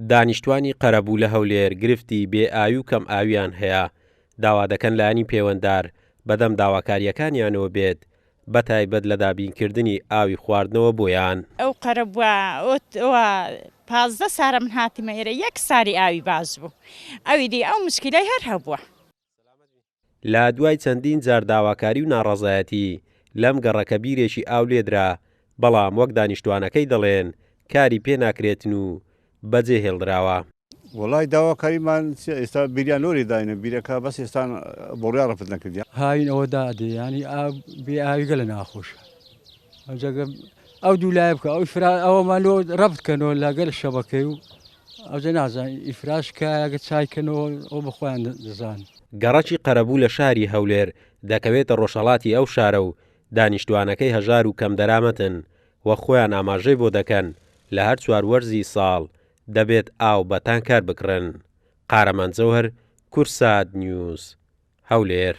دانیشتوانی قەرەبوو لە هەولێر گرفتی بێ ئاوی و کەم ئاوییان هەیە، داوا دەکەن لایەنی پەیوەندار بەدەم داواکارییەکانیانەوە بێت، بەتایبەت لە دابینکردنی ئاوی خواردنەوە بۆیان. ئەو قەرەبووە ئەوە 15 سارە من هاتمە ئێرە یەک ساری ئاوی باش بوو ئەوی دی ئەو مشکیلەی هەر هەبووە. لە دوای چەندین جار داواکاری و ناڕەزایەتی، لەم گەڕەکە بیرێکی ئاو لێدرا، بەڵام وەک دانیشتوانەکەی دەڵێن کاری پێ ناکرێتن و بەجێ هێڵدراوە. وەڵای داواکاریمان چیە ئێستا بیریان لۆ لێداینە بیرەکە بەس ئێستا بۆڕیان ڕەفت نەکردیە. هاوین ئەوە دادێ یانی ئاو بێ ئاوی گەلە ناخۆشە ئەوجا گەر ئەو دوو لایە بکە ئەو ئیفرا ئەوەمان لۆ ڕەبت کەنەوە لەگەل شەبەکەی و ئەوجا نازانین ئیفراش کایە گە چای کەنەوە ئەو بە خۆیان دەزانن. گەڕەکی قەرەبوو لە شاری هەولێر دەکەوێتە ڕۆژهەڵاتی ئەو شارە و دانیشتووانەکەی هەژار و کەمدەرامەتن، وەک خۆیان ئاماژەی بۆ دەکەن لە هەر چوار وەرزی ساڵ دەبێت ئاو بە تانکەر بکڕن. قارەمان جەوهەر، کوردسات نیوز، هەولێر.